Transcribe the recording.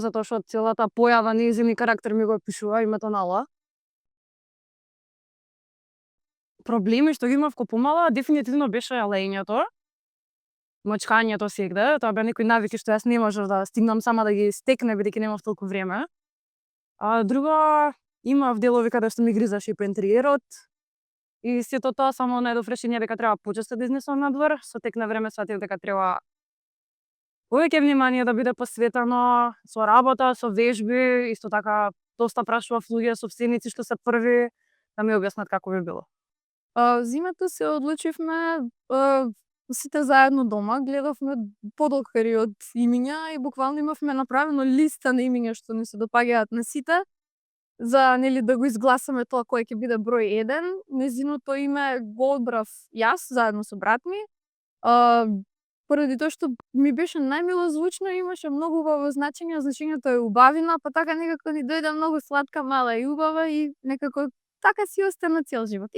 затоа што целата појава, нејзин и карактер ми го опишува името Нала. Проблеми што ги имав кога помала, дефинитивно беше леењето, мачкањето сегде, тоа беа некои навики што јас не можев да стигнам сама да ги стекнам бидејќи немав толку време. А друго, имав делови каде што ми гризаше и по интериерот, и сето тоа само најдов решение дека треба почесто да изнесам надвор. Со тек на време сфатив дека треба повеќе внимание да биде посветено со работа, со вежби, исто така доста прашував луѓе сопственици што се први да ми објаснат како би било. Зимата се одлучивме сите заедно дома, гледавме подолг период имиња и буквално имавме направено листа на имиња што ни се допаѓаат на сите, за нели да го изгласаме тоа кој ќе биде број 1. Нејзиното име го одбрав јас заедно со брат ми. Поради тоа што ми беше најмилозвучно и имаше многу убаво значење, значењето е убавина, па така некако ни дојде многу сладка, мала и убава и некако така си остана цел живот.